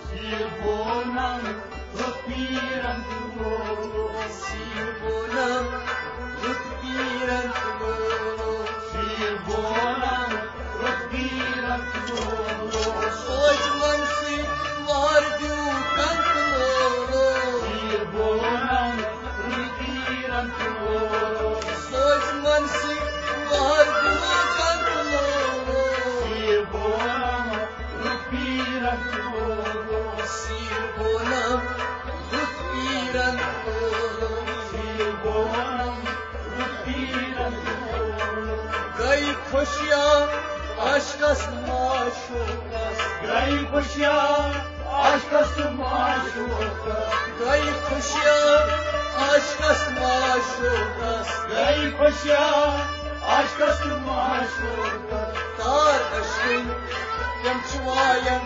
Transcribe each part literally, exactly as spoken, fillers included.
سیر بونم رُت پیٖرن تہٕ لولو۔ سیر بونم رُت پیٖرن تہٕ لولو۔ سیر بونم رُت پیٖرن تہٕ لولو۔ سوچ منسٕے وار دیوٗ کنہٕ تہٕ لولو۔ سیر بونم رُت پیٖرن تہٕ لولو۔ سوچ منسٕے وار دیوٗ کنہٕ تہٕ لولو۔ سیر بونم رُت پیٖرن تہٕ لولو۔ سیر بونم رُت پیٖرن تہٕ لولو۔ سیر بونم رُت پیٖرن تہٕ لولو۔ گٔے خوشیاں عاشقس معشوقس۔ گٔے خوشیاں عاشقس تہٕ معشوقس۔ گٔے خوشیاں عاشقس معشوقس۔ گٔے خوشیاں عاشقس تہٕ معشوقس۔ تار عشقٕنۍ تِم چھِ وایان۔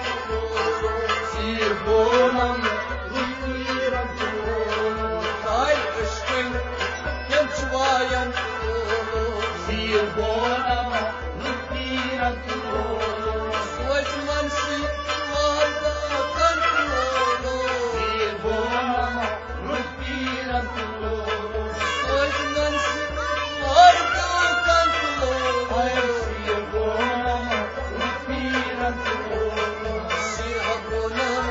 سیر بونم رُت پیٖرن تہٕ لولو۔ تار عشقٕنۍ تِم چھِ وایان۔ سیر بونم رُت پیٖرن تہٕ لولو۔ سوچ منسٕے وار دیوٗ کنہٕ تہٕ لولو۔ سیر بونم رُت پیٖرن تہٕ لولو۔ سوچ منسٕے وار دیوٗ کنہٕ تہٕ لولو۔ سیر بونم رُت پیٖرن تہٕ لولو۔ سیر بونم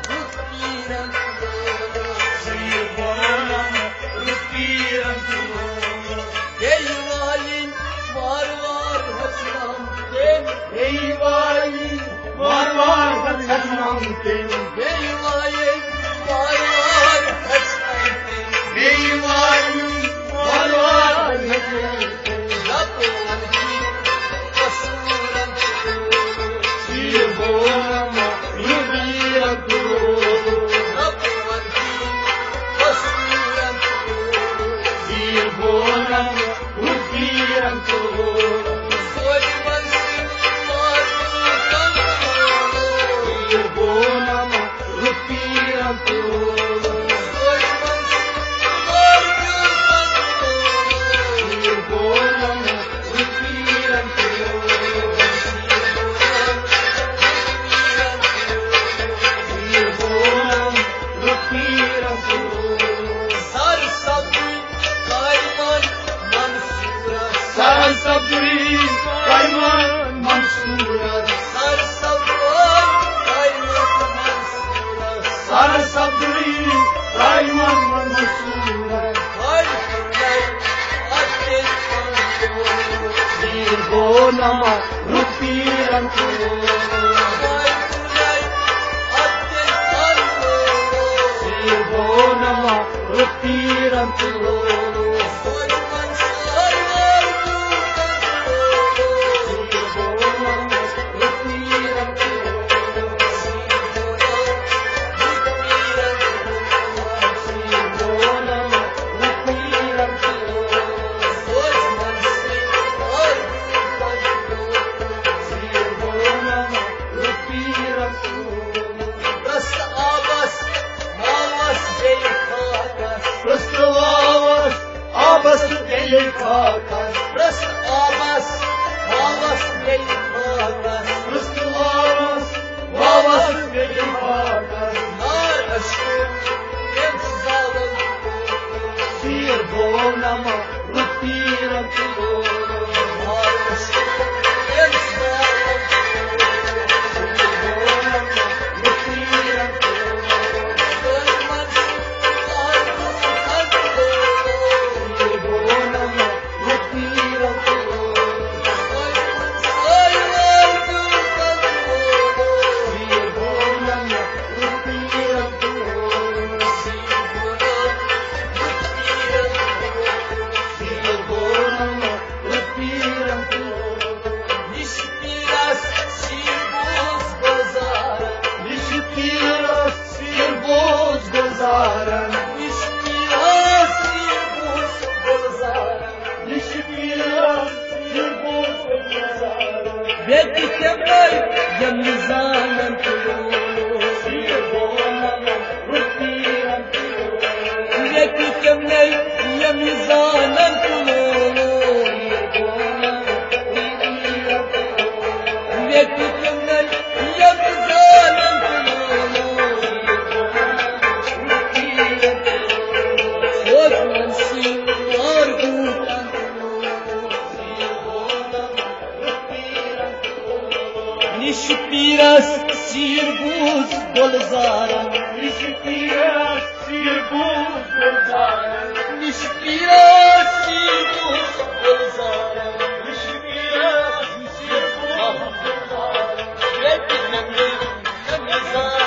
رُت پیٖرن تہٕ لولو۔ سیر بونم رُت پیٖرن تہٕ لولو۔ بیٚیہِ وایِن وار وار ہیٚژنم تٔمۍ۔ بیٚیہِ وایِن وار وار ہیٚژنم تٔمۍ۔ بیٚیہِ وایِن وار وار ہیٚژنم تٔمۍ۔ بیٚیہِ وایِن وار وار ہیٚژنم تٔمۍ۔ دَپان کہِ قصوٗرن تہٕ لولو۔ سیر بونم رُت پیٖرن تہٕ لولو۔ دَپان کہِ قصوٗرن تہٕ لولو۔ سیر بونم رُت پیٖرن تہٕ لولو۔ سوچ منسٕے وار دیوٗ کنہٕ تہٕ لولو۔ سیر بونم رُت پیٖرن تہٕ لولو۔ سوچ منسٕے وار دیوٗ کنہٕ تہٕ لولو۔ سیر بونم رُت پیٖرن تہٕ لولو۔ سیر بونم رُت پیٖرن تہٕ لولو۔ سر سبزٕے قایمن منصورس۔ سر سبزٕے قایمن منصورس۔ سر سبزٕے قایمن منصورس۔ سر سبزٕے قایمن منصورس۔ ہاے خداے، اتھ کیٛاہ چھُ؟ سیر بونم رُت پیٖرن تہٕ لولو۔ ہاے خداے، اتھ کیٛاہ چھُ؟ سیر بونم رُت پیٖرن تہٕ لولو۔ پرٛژھ آبس، واوس بیٚیہِ خاکس۔ پرٛژھ واوس، آبس بیٚیہِ خاکس۔ پرٛژھ آبس، واوس بیٚیہِ خاکس۔ پرٛژھ واوس، واوس بیٚیہِ خاکس۔ نار عشقُک تٔمۍ چھُ زالُن۔ سیر بونم رُت پیٖرن تہٕ لولو۔ نار عشقُک تٔمۍ چھُ زالُن۔ سیر بونم رُت پیٖرن تہٕ لولو۔ سیر بونم رُت یہِ چھُ پیٖرس سیٖر بوٗز گُلزارن۔ یہِ چھُ پیٖرس سیٖر بوٗز گُلزارن۔ یہِ چھُ پیٖرس سیٖر بوٗز گُلزارن۔ یہِ چھُ پیٖرس سیٖر بوٗز گُلزارن۔ ییٚتہِ نبی نبی زارن۔